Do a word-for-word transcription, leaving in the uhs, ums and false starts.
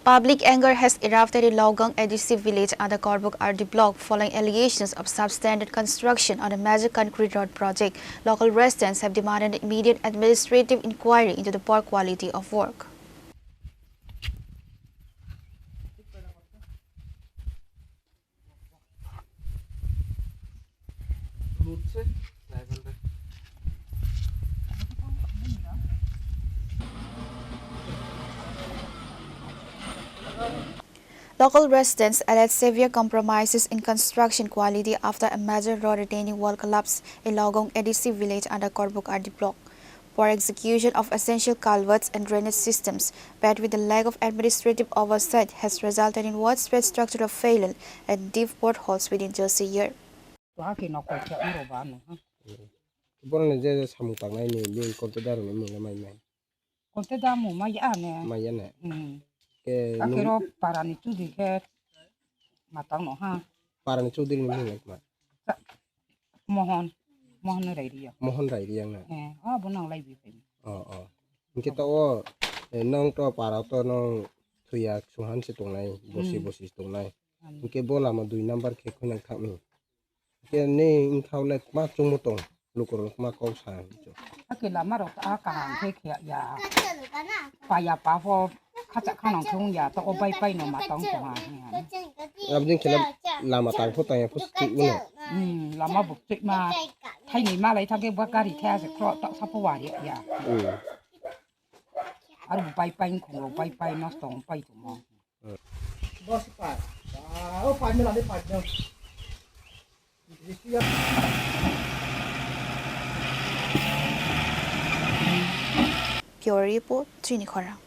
Public anger has erupted in Logang A D C village under Korbuk R D block following allegations of substandard construction on a major concrete road project. Local residents have demanded immediate administrative inquiry into the poor quality of work. Local residents allege severe compromises in construction quality after a major road retaining wall collapsed in Logong A D C village under Korbuk R D block. Poor execution of essential culverts and drainage systems, paired with the lack of administrative oversight, has resulted in widespread structural failure and deep potholes within just a year. Wahaki no koi khe oro ba no ha. Boroni je samung tangnai ni bini contact daro ni mung le mai mai. Contact da mung mai ya ne. Mai ya ne. Hmm. Ke nung- Akero parani chudri khe matang no ha. Parani chudri ni mung le ma. Mohon, Mohon Rairiya. Mohon Rairiya na. Eh, abo nang lai bi phai. Oh, oh. Hingke to o, eh, nang to para to nang thuya suhan se tongnai, bosi Hmm. bosi se tongnai. Hmm. Hingke bo lama dui number khe khunang thangni. Hingke ni ingthau le ma chungmo tong, lukurok ma kok sa. Ake lama rok ta kaham khe khe ya. Paya pa pho khacha khanang thung ya, to o bai pai no ma tong tong ha. Abdin khela lama tang pho tang ya pho sik uno. Hmm, lama buk tik ma. Thaini malai thangke ba gari thaya se khro tak sapo wari ya. Hmm. Aru bai pai khungo bai pai nosto pai tumo. Hmm. Bureau Report, Trini Khorang.